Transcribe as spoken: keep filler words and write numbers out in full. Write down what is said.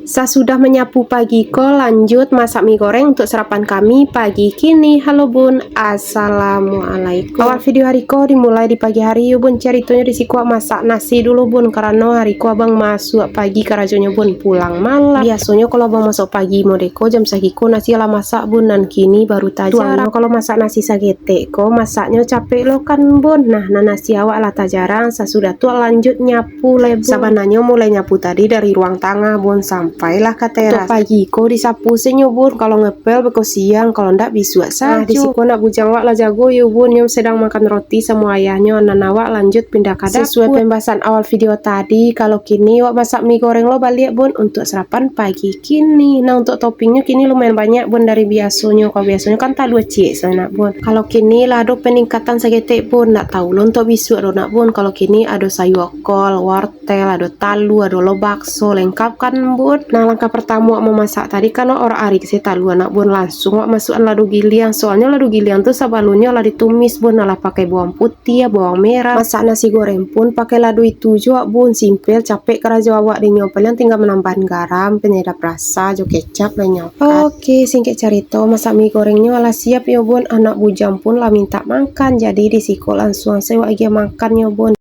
Sasudah manyapu pagi ko, lanjut masak mi goreng untuk sarapan kami pagi kini. Halo bun, assalamualaikum. Awal video hari ko dimulai di pagi hari yo bun. Caritonyo di siko masak nasi dulu bun, karano hari ko abang masuak pagi karajonyo bun, pulang malam. Biasonyo kalau abang masuak pagi modeko jam sagiko nasi lah masak bun, nan kini baru tajarang. Soalnyo kalau masak nasi saketek ko masaknyo capek lo kan bun. Nah, nan nasi awak lah tajarang, sasudah tu lanjut nyapu. Sabananyo mulai nyapu tadi dari ruang tangah bun, sampailah ka teras. Pagi ko disapu senyo bun, kalau ngepel beko siang, kalau ndak bisuak sajo. Nah, di siko nak bujang wak lah jago yo bun, nyo sedang makan roti samo ayahnyo, nan awak lanjut pindah ka dapur. Sesuai pembahasan awal video tadi, kalau kini wak masak mi goreng lo baliak bun untuk sarapan pagi kini. Nah, untuk toppingnyo kini lumayan banyak bun dari biasonyo. Kalau biasonyo kan talua ciek sajo nak bun. Kalau kini lah ado peningkatan saketek bun, ndak tau lo untuk bisuak do nak bun. Kalau kini ado sayua kol, wortel, tel, ado talua, ado lo bakso, lengkap kan bun. Nah, langkah pertamo wak mamasak tadi kan wak orak-arik se talua nak bun, langsung wak masuakan lado giliang. Soalnyo lado giliang tu sabalunnyo lah ditumis bun, lah pakai bawang putiah, bawang merah. Masak nasi goreng pun pakai lado itu jo wak bun, simpel, capek karajo awak dinyo, paliang tingga manambahan garam, penyedap rasa, jo kecap lah nyo. Oke, singkek carito, masak mi gorengnyo lah siap yo bun, anak bujang pun lah mintak makan, jadi di siko langsung se wak agiah makan yo bun.